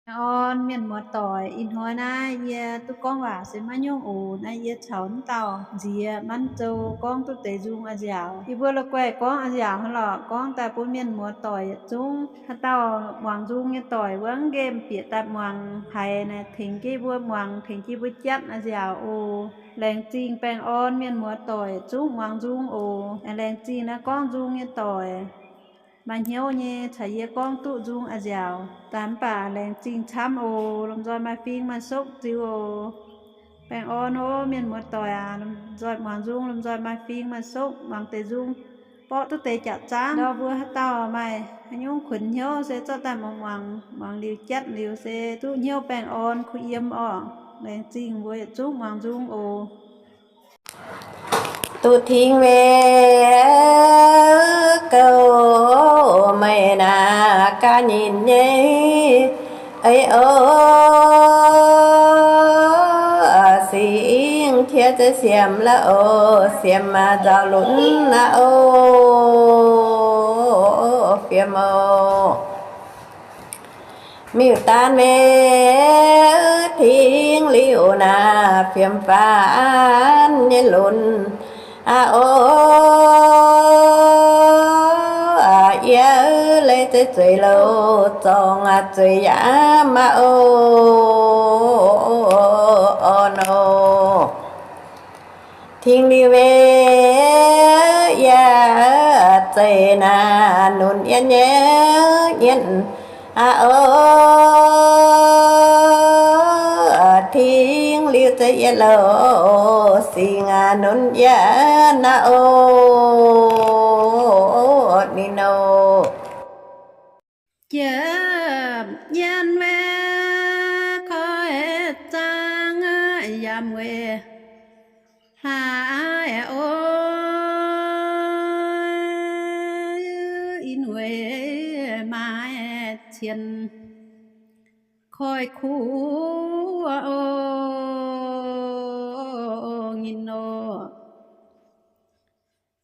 Baengh orn mienh muoz-doic, ih hnoi naaiv yie duqv gorngv waac se maiv nyungc oc. Naaiv yie caux mv dauh nziex Manv Zou gorngv duqv deix nzung a'nziaauc. Yie mbuo la'guaih gorngv a'nziaauc hnangv lorqc, gorngv daaih bun mienh muoz-doic yietc zungv haaix dauh muangx nzung nyei doic wuov nqemh bieqc daaih muangx haiz naaic tengx jienv mbuo muangx, tengx jienv mbuo jatv a'nziaauc oc. Laengz zingh baengh orn mienh muoz-doic yietc zungv muangx nzung oc. Laengz zingh naaiv gorngv nzung nyei doic. Maaih hnyouv nyei caux yie gorngv duqv nzung a'nziaauc daaih mv baac laengz zingh camv oc. Lomh nzoih maaih fing maaih sokv ziux oc. Baengh orn ov mienh muoz-doic aac, lomh nzoih muangx nzung lomh nzoih maaih fing maaih sokv, muangx deix nzung borqv duqv deix jaax zaangv. Ndau mbuo haaix dauh maaih haaix nyungc kuonx hnyouv se zorqv daaih muangx muangx, muangx liuz jatv liuz se duqv hnyouv baengh orn kuh yiem orqc. Laengz zingh mbuo yietc zungv muangx nzung oc. Duqv tingx mienh gouv meih naaic gaax nyinc nyei, eix oc, singx qiex zeiv siemx la'oc, siemx nzauh lunx aqv oc, fiem oc. Miuc-daanh mienh tingx liuz naaic fiem faanv nyei lunx aqv oc, yie leiz zeiv zueiz louh zorngx zueiz yaac maah oc, orn oc. Tingx liuz mienh yaac zeiv naaic nunc yietv nyei yietv aqv oc, tingx liuz zeiv yietv louh singx nunc yietv aqv oc, ninh oc. Jiem nyienz weic koi zaang yaac weic hlaax oc, in weic maaih cien koi kuv oc, nyinh oc.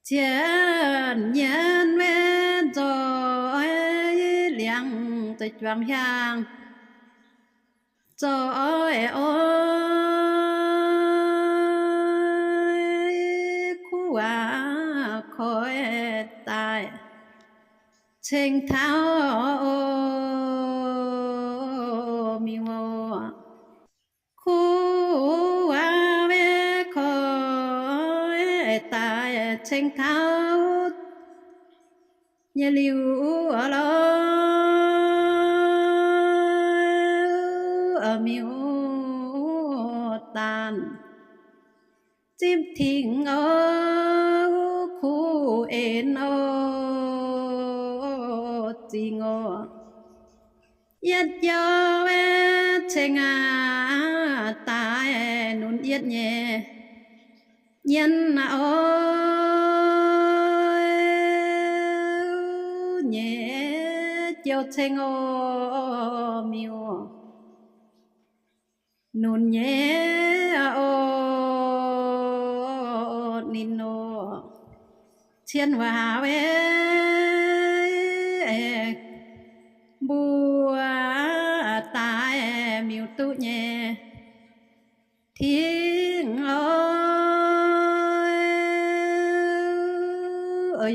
Jiem nyienz weic nzoih liangx deix juangc hiaangx zoih oc, kuv waac koi daaih ceng taux oc, miuc oc. Kuv waac weic koi daaih ceng taux nyei liuz lorz miuc-daanh zipv tingx oc, kuv en oc, zingx oc. Yietv jouh weic ceng aqv, daaih nunc yietv nyei nyienz aqv oc, nyeic jouh ceng oc, miuc nunc nyei oc, ninh oc. Cien waac weic mbuo daaih miuc duqv nyei tingx oc,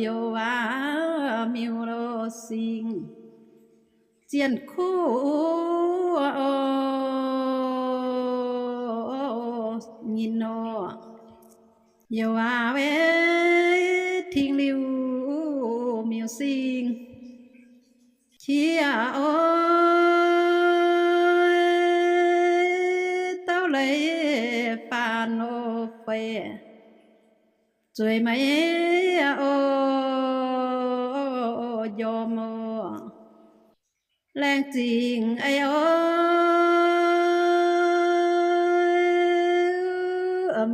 youc waac miuc singx zienh kuv oc, nyinh oc. Youc waac weic tingx liuz miuc singx qiex oc, douc leiz faanh oc feix zueiz maiv oc, njormh oc. Laengz zingh eix oc,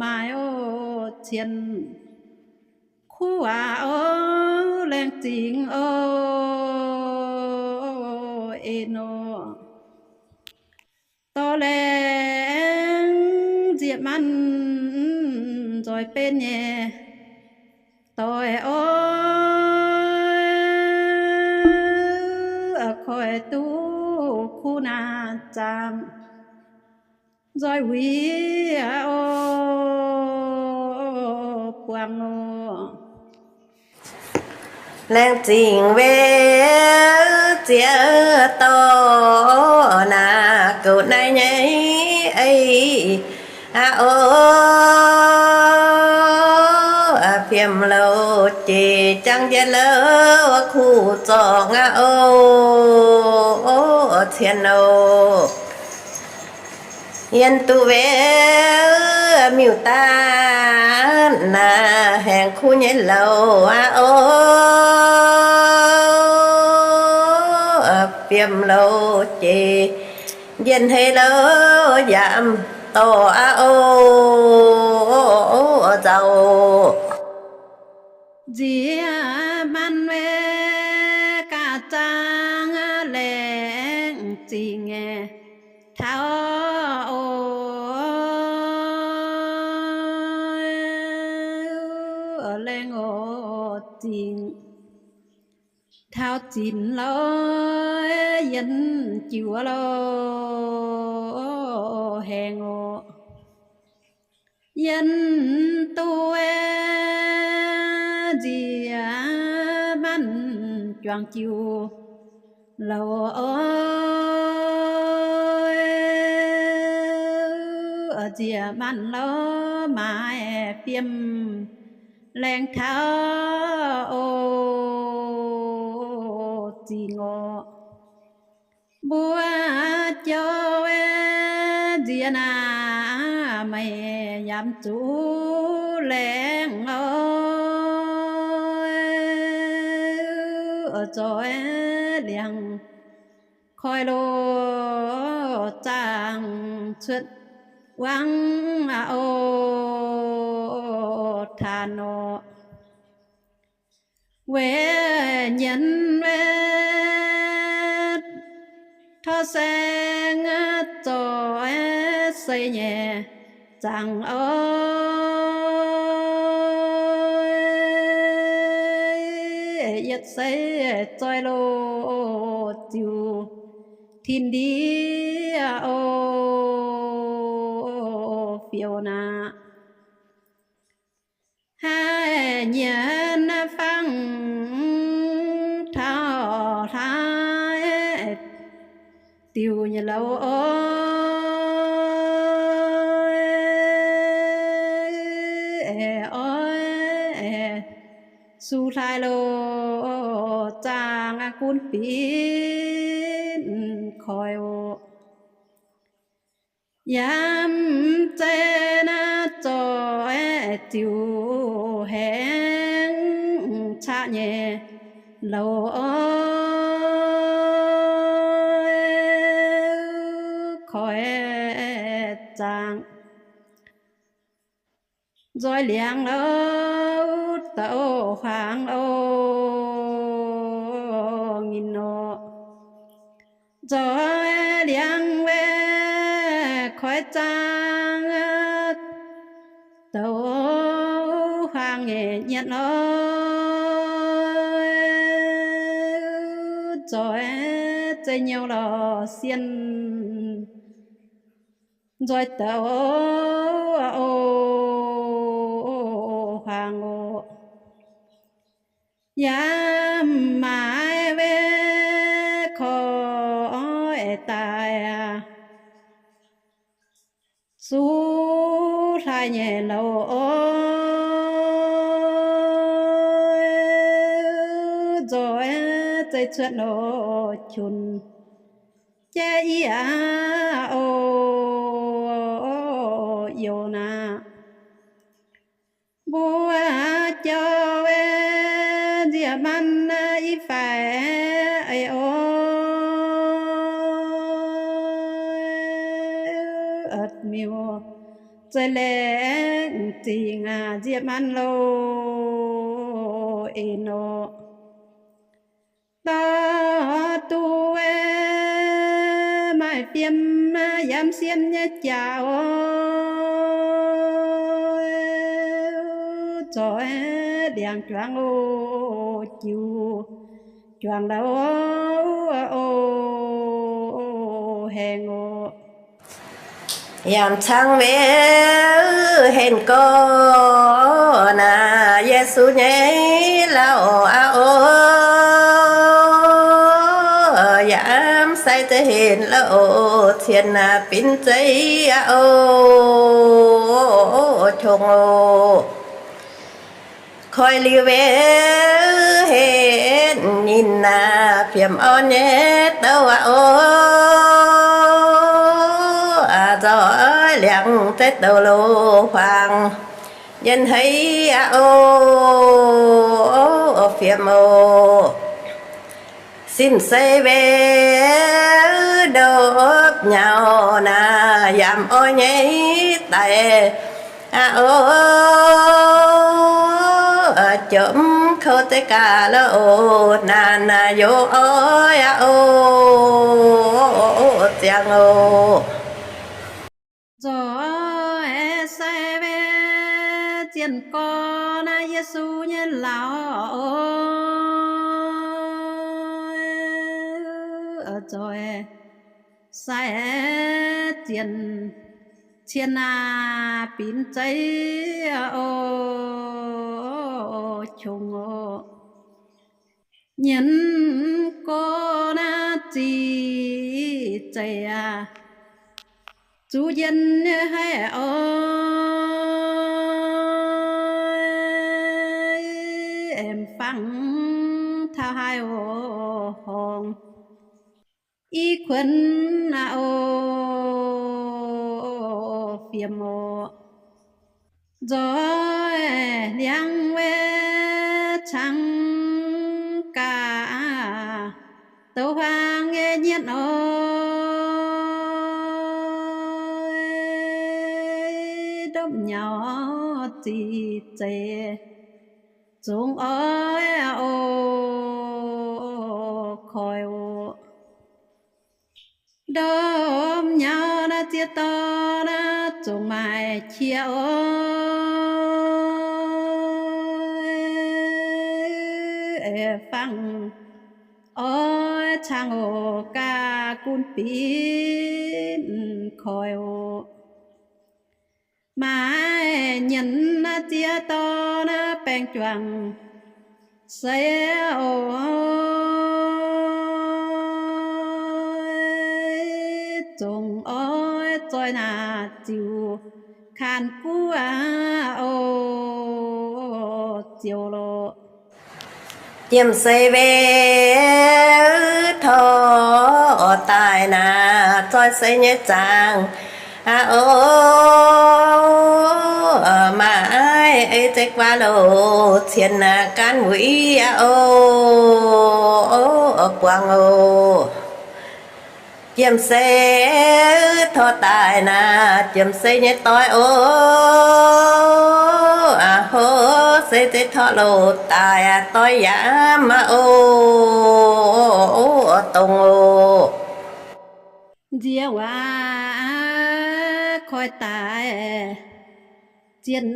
maaih oc cien kuv waac oc, laengz zingh oc, en oc. Dorh laengz nzieqc manv nzoih benv nyei doic oc, koiv duqv kuv naaic zaamc nzoih wuic o buangh oc. Laengz zingh wuov ziex dorh naaiv goux naaiv nyei ei aqv o. Fiem louh jiex jangx njiec louh kuv zorngx aqv o, cien oc. Yien duqv wuov miuc-daanh naaiv haengh kuv nyei louh aqv o. Fiem louh jiex njien-hneiv louh yaac dorh aqv o, nzauh nziex maanc wuov ga'zaang laengz zingh taux o, laengz o zingh taux zinx lorz yien jiuc lorz haengh oc. Yien duqv nziex maanc juangc jiuc louh oc. Nziex maanc lorz maaiz fiem laengz taux o zingh oc. Mbuo jauv nziex naaic meih yaac zuqc laengz oc. Zoih liangx koi loz zaangc cuotv wangv oc, taanx oc. Weic nyienz weic tov saeng zoih sei nyei zaangc oc. Yietc seix zoih loz ziux tin ndiev oc, fiouv naaic. Haih nyienz fangx taux hlaax diuc nyei louh oc. Oix su hlaax loz zaangc gunv binc koi oc. Yaac mv zeiz naaiv zoih ziux haengh caqv nyei louh oc, koi zaangc nzoih liangx louh douc huaang oc, nginh oc. Nzoih liangx weic koi zaangc douc huaang nyei nyietv oc. Nzoih zeiv nyouv lorz sienh nzoih douc oc, huaang oc. Yaac maaiz weic koi daaih suv hlaax nyei louh oc. Nzoih zeiv cuotv oc, qunx jaiv yie oc, youh naaic. Mbuo jauv nziex maanc i faix oc. Miuc zeiv laengz zingh nziex maanc loz en oc. Dorh duqv maaih fiem yiem sienh nyei jaax oc. Zoih liangx juangc oc, jiu juangc louh oc. hengx oc. Yaac cangv weu henv gorx naaic Yesu nyei lauh aqv oc. Yaac sai zeiz henv lauh oc, cien naaic binc zeiv aqv oc, qongx oc. Koi liuz weu henv nyinh naaic fiem orn nyei douc aqv oc. Nzoih liangx zeiv douc loz-huaang yienh hei aqv oc, fiem oc. Simv seix weu ndopv nyaux naaic yaac oix nyei daic aqv oc. Jomc kouv zeiv gaax lauh oc, naanc naaic youz oix aqv oc, ziangh oc. Nzoih sai weu zien gorx naaic Yesu nyei lauh oc. Nzoih sai zien cien naaic binc zeiv oc, qongx oc. Nyienz gorx naaic zic zeiv aqv, zuqc njien nyei haih oix, aengx fangx taux haih oc, horngz i kuonx aqv oc, fiem oc. Nzoih liangx weu cangv gaax douc huaang nyei nyienz oc. Ndopv nyaux zic zeiv zungv oix oc, koi oc. Ndopv nyaux naaic ziex dorn naaic zungv maaih qiex oc. Fangx oix cangv oc, gaax gunv binc koi oc. Maaih nyienz naaic ziex dorn naaic baengh juangc seix oc. Zungv oix zoih naaic ziux kanh guv aqv oc, ziouc loc. Jiem seix weu torv daaih naaic, zoih seix nyei zaangc aqv oc. Maaih ei zeiv guaax loh cien naaic gaanv wuic aqv oc, buangh oc. Jiem seix torv daaih naaic, jiem seix nyei doix oc. A'hov, seix zeiv torv loh daaih, doix yaac maaih oc, dongz oc. Nziex waac koi daaih, zien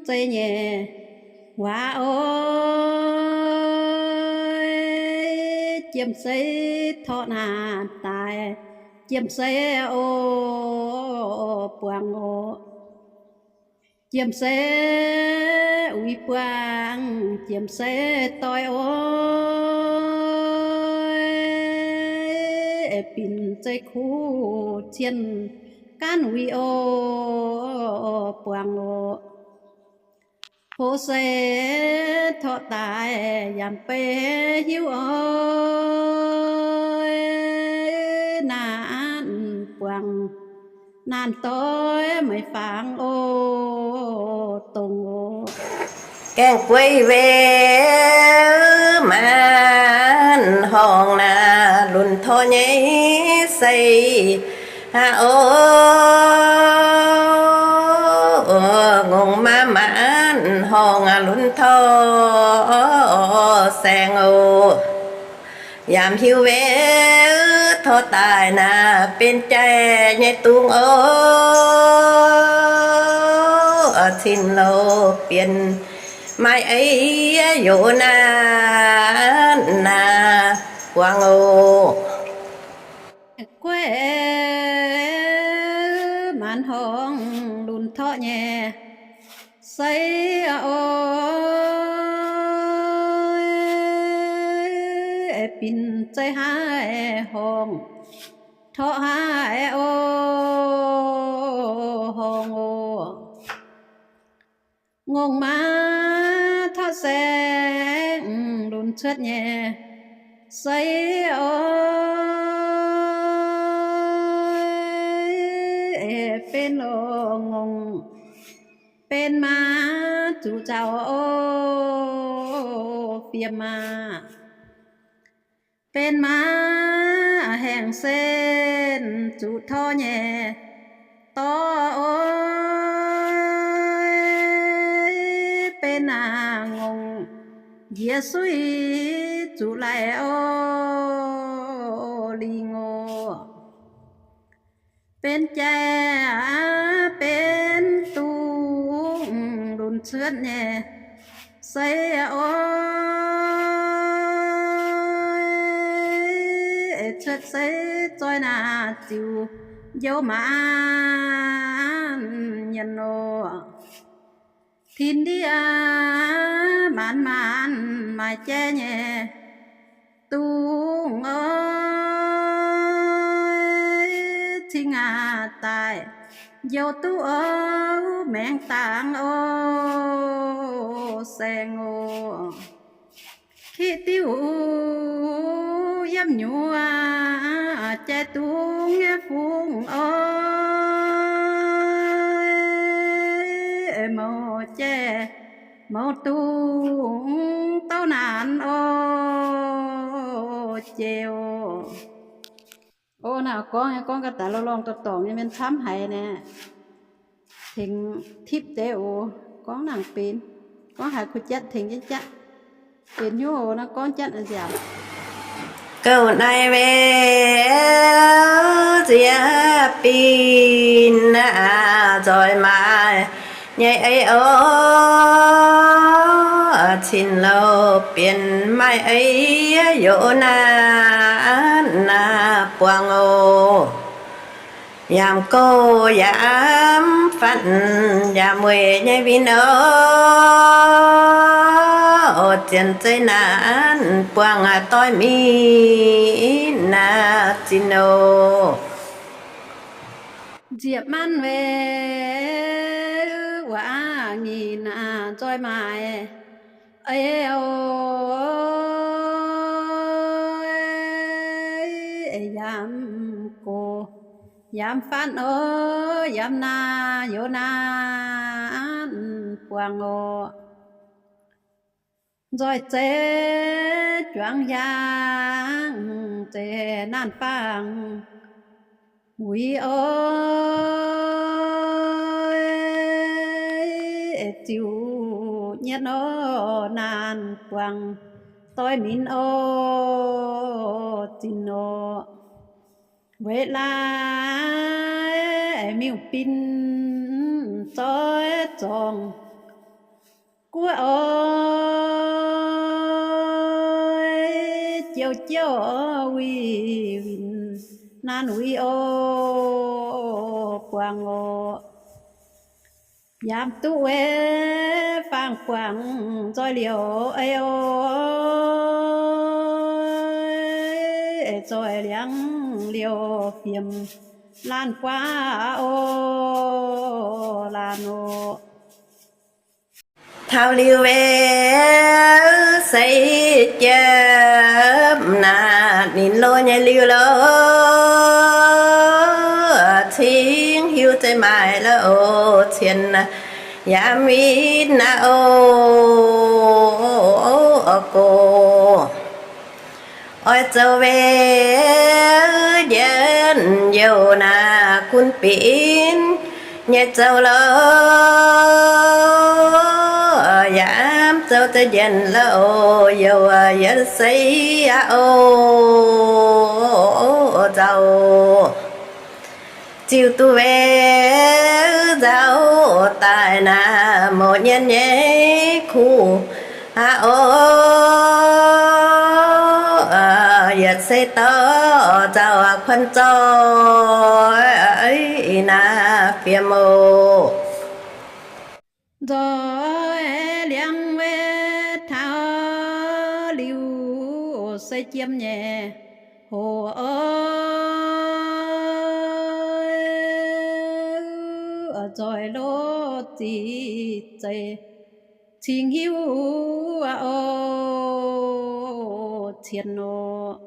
zeiv nyei waac oc. Jiem seix torv naaic daaih, jiem seix oc, buangh oc. Jiem seix uix buangh, jiem seix doix oc. Binc zeiv kuv cien gaanv wuic oc, buangh oc. Hoz seix torv daaih yaac beiv hiuv oc. Naanc buangh naanc doix meih fangx oc, dongz oc. Gaengh gueiv weu maanc horngh naaic, lunx torv nyei sei aqv oc. Ngongh maanc maanc horngh lunx torv saeng oc. Yaac hiuv weu torv daaih naaic, benx jai nyei dungz oc. Cin-louh bienh maaih ei yoz naanc naaic buangh oc. maanc horngh lunc torqv nyei sei o, binc zeiv haaix horngh, torqv haaix o, horngh o. Ngongh maa torqv saeng lunc cuotv nyei sei o, benx longc ngongh, benx maa zuqc nzauh o, fiem maah. Benx maa haengh sen zuqc torv nyei dorv o, benx naaic ngongh njiec suiv zuqc laih o, lingh o. Benx jai aqv, benx dungz lunc cuotv nyei sei o, cuotv sei zoih naaic ziux njoux maanc nyanc oc. Tin ndiev maanc maanc maaih jai nyei dungz o, cing aqv daaih njoux duqv o, maengx dangx o, saeng o. Kiv diuv yiem nyuoz jai dungz nyei fungx o, mouz jai mouz dungz douv naanc o, jiex o. O, naaiv gorngv nyei, gorngv ga'daaih lorngh lorngh dorngx dorngx nyei, mienh camv haic naaic. Tengx tipv deix oc. Gorngv nangc benx, gorngv haiz kuh jatv tengx jienv jatv. Benx hnyouv oc, naaiv gorngv jatv nziaauc. Gouv naaiv weuz nziex bin aqv, nzoih maaih nyei ei oc. Cin-Lauh Bienh maaih ei youz naanc buangh oc. Yaac gouv yaac fatv yaac mueic nyei win oc. Zien zeiv naanc buangh doix min naanc zinh oc. Nzieqc manv weic wuov nyic naanc nzoih maaih ei oc. Yaac gox yaac fatv oc, yaac naanc youz naanc buangh oc. Nzoih zeiv juangc hiaangx, zeiv naanc bangc wuic oc. Ziux nyietv oc, naanc buangh doix min oc, zinh oc. Weic laaix miuc-bin zoih zorngh guoqv oc, jiouv jiouv wuic winh naanc wuic oc, buangh oc. Yaac duqv weic faang-buangh nzoih liouc ei oc, zoih liangv liouc fiem laanh guaav oc, laanh oc. Taux liuz weic seix jiem naaic, ninh loz nyei liuz loz, cingx hiuv zeiv maaih loz cien yaac win naaic oc, gox. Oix zoux weic njiec youh naaic gunv binv nyei zoux loz, yaac zoux zeiv njiec loz, youh yietc seix aqv oc, nzauh. Ziux duqv weic nzauh daaih naaic, mouz nyien nyei kuv aqv oc, yietc seix dorh Oc, nzauh kuonx zoih naaiv fiem oc. Nzoih liangx wetv taux liuz se jiem nyei hoc oc. Nzoih loz zic zeiz cingx hiuv oc, cien oc.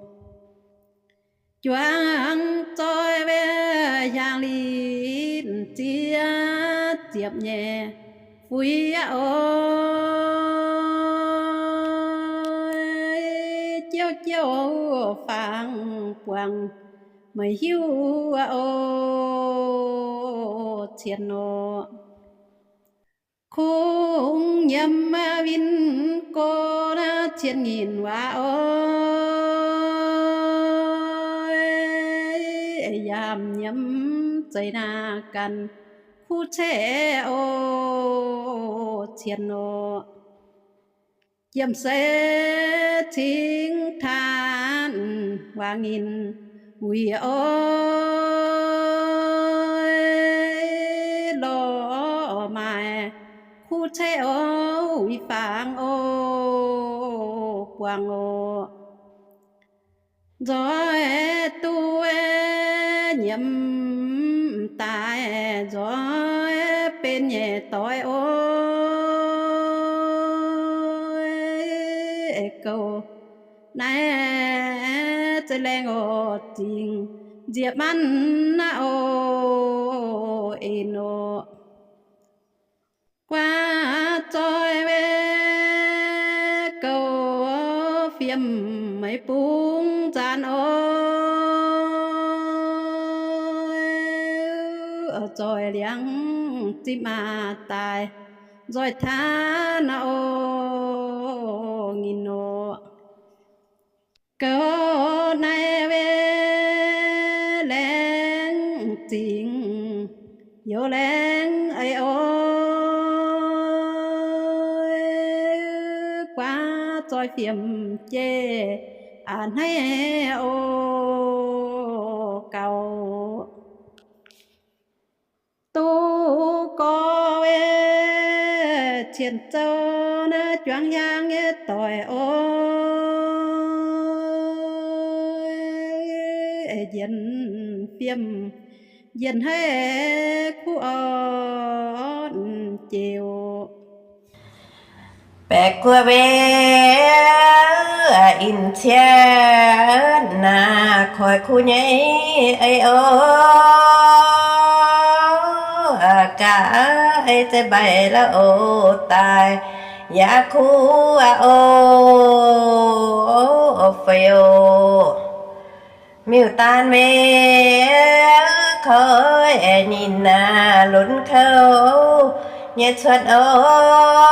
Juangc zoih wetv hiaangx linh ziex ziepc nyei fuix oc. Jiouv jiouv fangx buangh meih hiuv oc, cien oc. Kungx nyiemz win go naaiv cien nyinh waac oc. Yaac nyiemz zeiz naaiv ganh kuv ceqv oc, cien oc. Jiem se cingx taanv waac nyinh wuic oc. Lorz maaih kuv ceqv oc, wuic fangx oc, buangh oc. Nzoih duqv nyiemz daaih nzoih benx nyei doic oc. Gouv naaiv za'laengh oc, zingh nziex manv naaiv oc, en oc. Guaav zoih wetv gouv fiem meih bungx nzaanx oc. Zoih liangx zipv maaz daaih nzoih taanv oc, nyinh oc. Gouv naaiv wetv laengz zingh youz laengz eix oc. Guaav zoih fiem jeiv a'hneiv oc, gaux. Duqv gorx wetv cien zouv naaiv juangc hiaangx nyei doic oc. Njien fiem, njien haiv kuv orn jiex. Baeqc guoqv wetv in cien naaiv koiv kuv nyei eix oc. Ga'aiv zeiv mbaih la'oc daaih yaac kuv oc, feix oc. Miuc-daanh wetv koiv ninh naaiv lunx kouv nyei cuotv oc.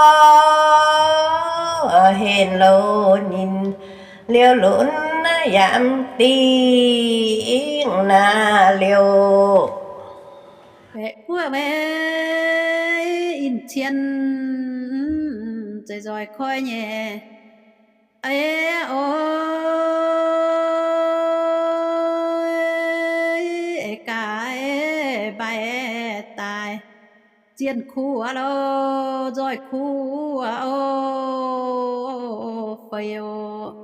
Henv loz ninh liouh lunx yaac dingh naaiv liouh. Baeqc guoqv wetv in cien, zeiz nzoih koiv nyei eix oc. Ga'aiv mbaih daaih zienh kuv loh, nzoih kuv oc, feix oc.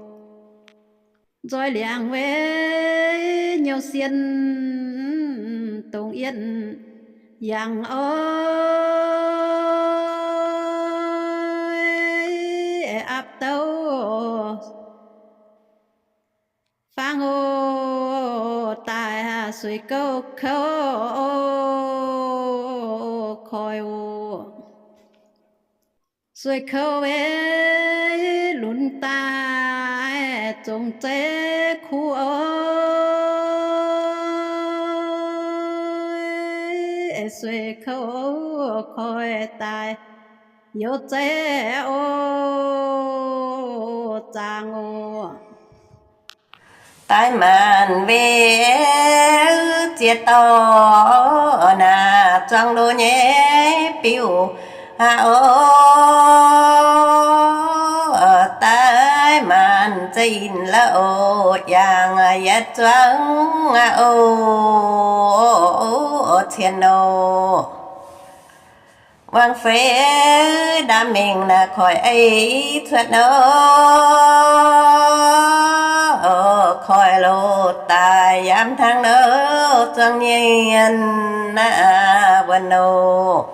Nzoih liangx wetv nyouz sien dongh yienh yangh oc. Aapv douv fangx oc, daaih suix gouv kouv koi oc. Suix kouv wetv lunx daaih zongc zeiv kuv oc. Suix kouv koi daaih youz zeiv oc, zaangc oc. Daaih maanc wetv ziex dorh naaiv zuangx loz nyei biuv aqv oc. Daaih maanc Janx za'yinh la'oc, yangh yietc zuangx aqv oc, cien oc. Wangc feix ndaamv mengh naaic koiv ei cuotv nor, koiv loz daaih yaac hnangv nor zuangx nyei naaiv wuonh oc.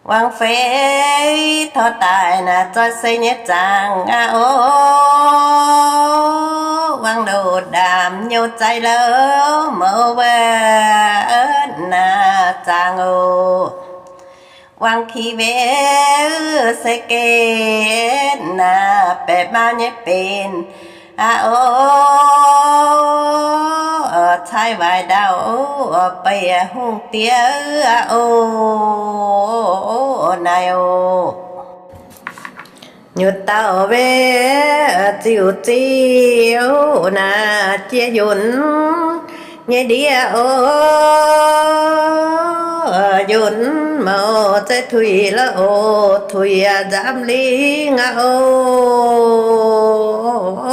Wangc feix taux daaih naaic zoih se nyei zaangc aqv oc. Wangc loz ndaamv nyouv zaaix louh mouz wuov naaic zaangc oc. Wangc ki weic se gen naaic baeqc maa nyei benx aqv oc. Cai waaic ndau beiv hungh diev aqv oc. Naaic oc. Nyutc dauh weic ziuc ziuc naaic jiex yunh nyei ndiev oc. Yunh mouc zeiv tuix la'oc, tuix nzamv lingh aqv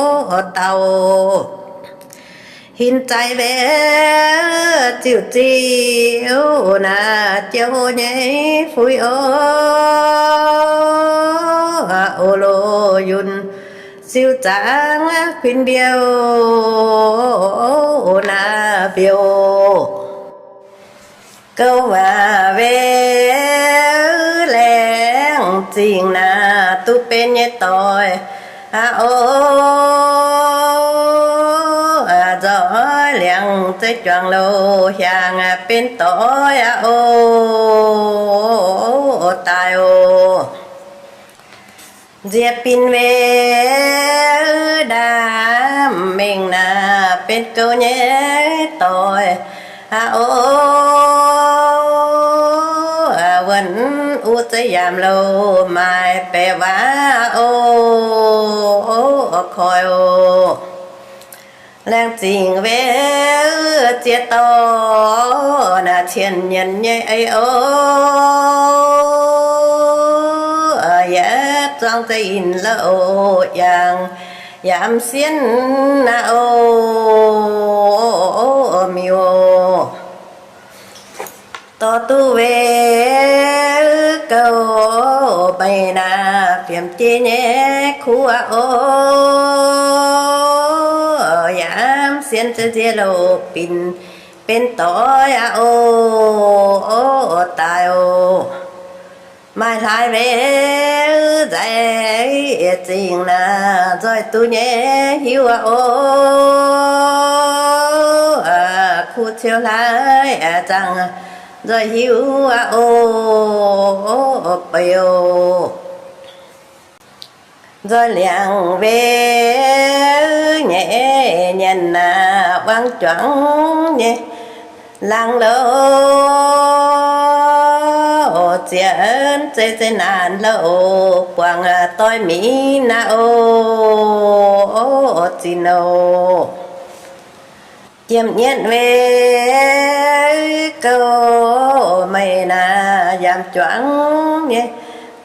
oc. Dauh hin zaaix weic ziuc ziuc naaic jiouv nyei fuix oc. Oc loz yunh siou zaangc kuinx mbiouh naaic mbiouh. Gouv waac weic laengz zingh naaic duqv benx nyei doic aqv oc. Nzoih liangx zeiv juangc loz hiaangx benx doic aqv oc. Daaih oc. Nziex bin weic ndaamv mengh naaic benx gouv nyei doic aqv oc. Wuonh uv zeiv yaamv loz maaih baeqc waac oc. Koiv oc. Laengz zingh weic ziex dorh naaic cien nyienc nyei ei oc. Yietc zuangx za'yinh la'oc, yangh yaac m'sieqv naaic oc, miuc oc. Dorh duqv weic gouv meih naaic fiemx jiex nyei kuv aqv oc. Yaac m'sieqv ziex nziex loz binc benx doic aqv oc. Daaih oc. Maaih hlaax weic nzaic zingh naaic nzoih duqv nyei hiuv aqv oc. Kuv ciouv hlaax zaangc nzoih hiuv aqv oc. Beu nzoih liangx weic nyei nyanc naaic wangc juangc nyei laangz loh, ziex zeiv zeiv naanc loh, buangh doix minc naaic oc, zinh oc. Jiem nyietv weic gouv meih naaic yaac juangc nyei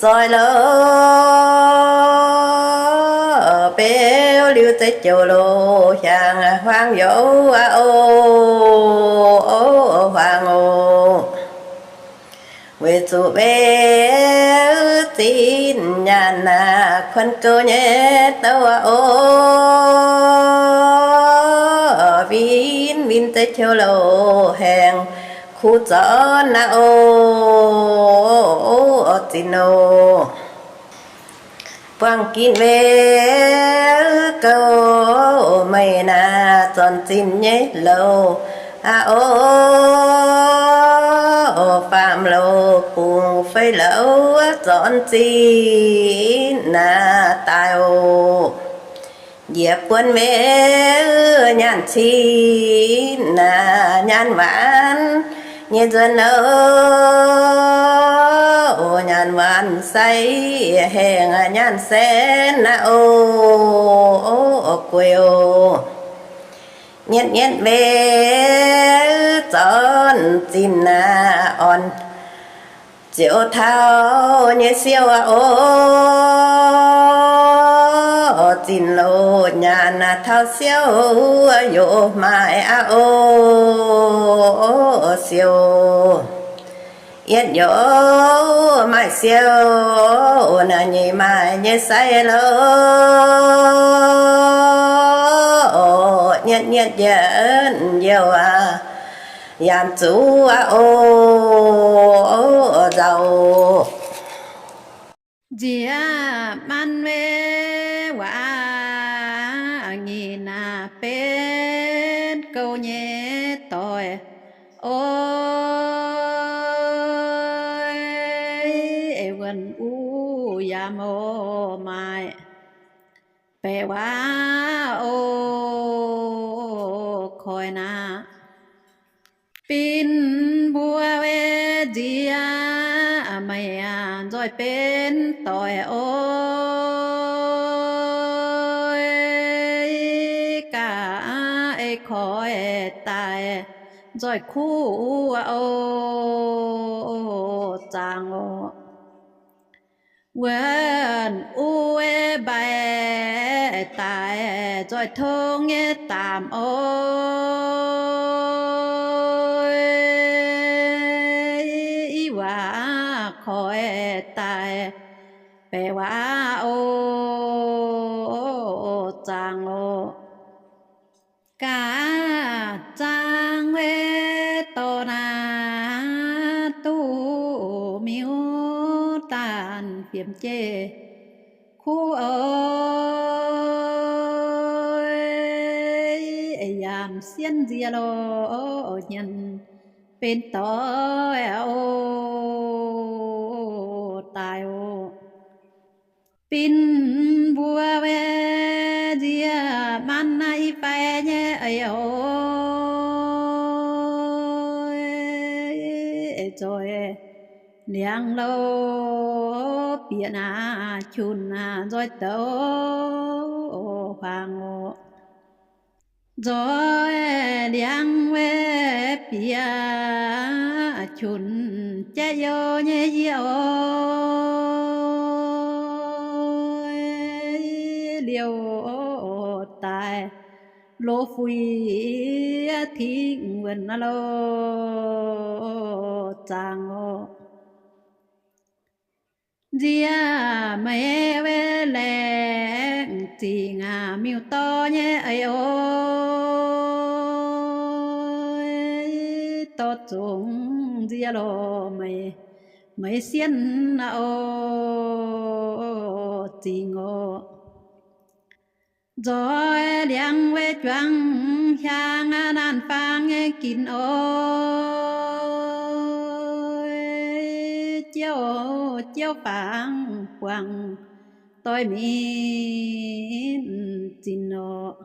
zoih loh, beu liuz zeiv joux loh hiaangx huaang youz aqv oc, huaang oc. Weic zuqc weic zinh nyaanh naaic kuonx gouv nyei douc aqv oc, win win zeiv joux loh haengh kuv zornv aqv oc, zinh oc. Buangh ginv weic gouv meih naaic zornc zinh nyei loh aqv oc, faam loh bungx fei loh zornc zinh naaic daaih oc. Njiec buonv weic nyaanh cin naaic nyaanh waanc nyei nzuonx oc, nyaanh waanc sai haengh nyaanh saenv aqv oc, guei oc. Nyietv nyietv weic zornc zinh naaic orn ziouc taux nyei siou aqv oc, Oix zinh loz nyaanh taux siou, yaac maaih aqv o, siou. Yietv yaac maaih siou, naaiv nyei maaih nyei sai loz. Nyietv nyietv njiec youh aqv, yaac zuqc aqv o, nzauh. Nziex man mbuo waac nyei naaiv benx gouv nyei doic. Oix, wuonh uv yaac maaih baeqc waac o, koiv naaiv. Bin mbuo nziex meih nzoih benx doic oix, gaax ei koiv daaih nzoih kuv o, zaangc oc. Wuonh uv mbaih daaih nzoih tong nyei daamh oix, i waac koiv daaih baeqc waac o, zaangc oc. Gaax zaangc wuov dorh naaiv duqv miuc daanh fiemx jeiv kuv oix, yaac sienv nziex loz hmien benx doic oc, daaih oc. Bin mbuo nziex man naaiv i fai nyei eix oix, nzoih liangx loz bieqc naaiv qunx nzoih douz huaang oc. Nzoih liangx wuov bieqc qunx jaiv youh nyei yie oix, liouh daaih loz fuix tingv wuonh loz zaangc oc. Nziex meih wuov laengz zingh miuc-dorh nyei eix oix, dorh zungx nziex loz meih, meih sienv oc, zingx oc. Nzoih liangx wuov juangc hiaang naanc faang nyei ginx oix, jiouv, jiouv faang buangh doix-mienv zinh oc.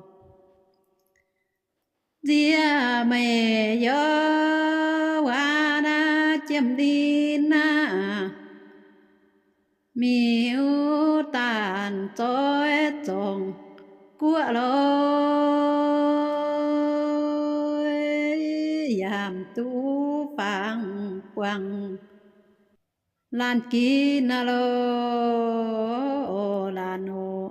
Nziex meih youh waac naaiv jiem-lin naaiv, miuc daanh zoih zorngh guoqv loh, yaac duqv faang buangh laanh ginx loh, laanh oc.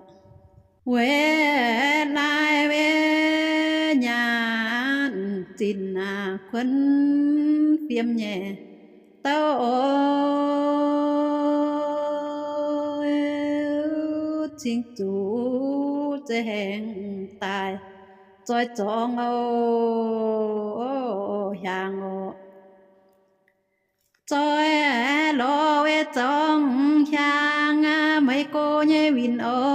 Weic laai wuov nyaanh zinh kuonx fiem nyei douc oix, cingx zuqc zeiv-haengh daaih zoih zorngh oc, hiaangx oc. Zoih lorz wuov zorngh hiaangx meih go nyei winh oix,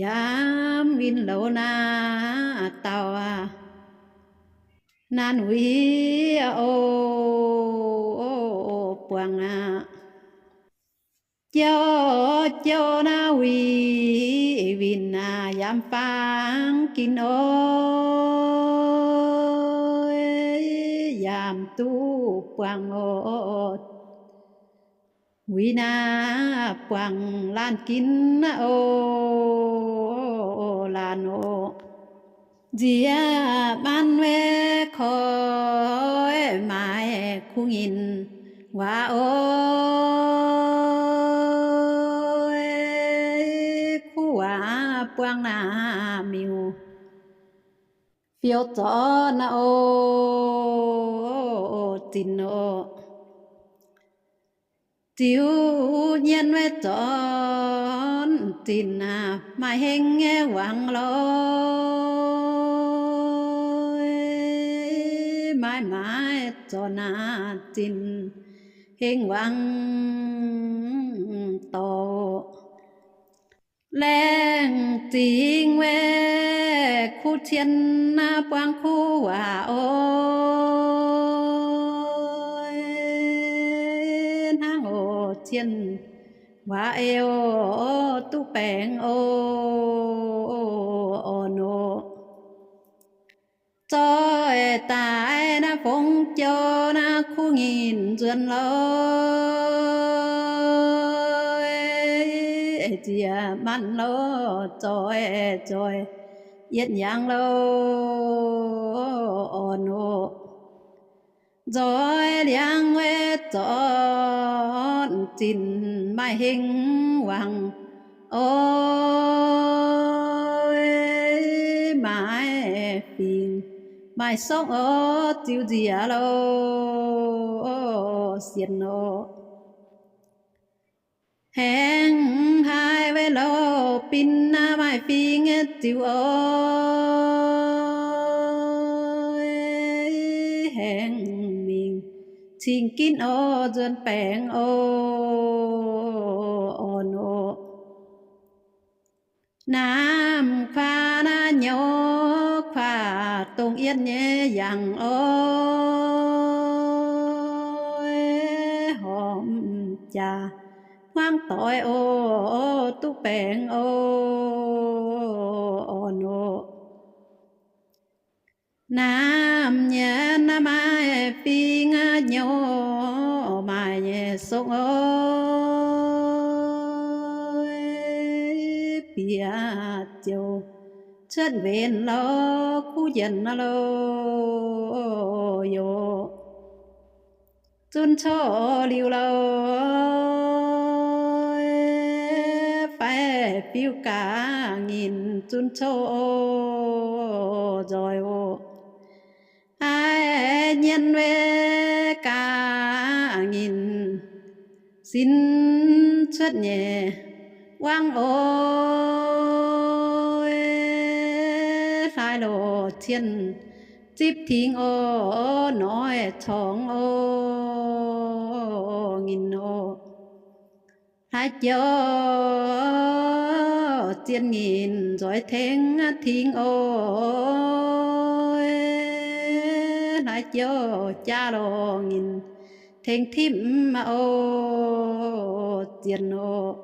yaac winh louz naaiv dauh naanc wuic oc, buangh aqv. Jouv, jouv naaiv wuic winh yaac faang ginx oix, yaac duqv buangh oc. Wuic naaiv buangh laanh ginx oc, laanh oc. Nziex maanc wuov koiv maaiz kuv nyinc waac o, kuv waac buangh naaic miuc, fiou zornv naaic o, zinx o. Ziux nyienh wuov zornv zinx aac, maaih hengv nyei wangc lorqc. Maaih maaiz zornv aac, zinx hengv wangc dorc. Laengz zingh wuov kuv cien buangh kuv waac oc. Hnangv oc cien waac eo, duqv baengh oc, orn oc. Zoih daaih naaiv fongx jouh naaiv kuv nyinh nzuonx lorqc. Nziex manc lorqc, zoih zoih yietv yangh lorqc, orn oc. Nzoih liangx wuov zornv zinx maaih hengv wangc oc. Maaih fingx maaih sokv oc, ziux nziex lorqc, sienx oc. Haengh haaix wuov louh bin maaih fingx ziux oc. Haengh mingh cing-ginv oc, nzuonx baengh oc, orn oc. Naamh kuaax naaiv nyouz kuaax dongh yietv nyei yangh oc. Horpc jaax hmuangv doix oc, duqv baengh oc, orn oc. Naamh nyanc naaiv maaih fingx nyouz maaih nyei sokv oc. Bieqc ziouc cuotv mbenc lorqc, kuv njienc lorqc yoc. Zunv coqv liuz lorqc, fai fiuv gaax nyinh zunv coqv nzoih oc. Aav nyienh wuov gaax nyinh sin cuotv nyei wangv oc. Hlaaix loz cien zipv tingx oc, noic corngx oc, nyinh oc. Hlaaix joux zien nyinh nzoih tengx tingx oc. Hlaaix joux jaa lorqc nyinh tengx tipv oc, zien oc.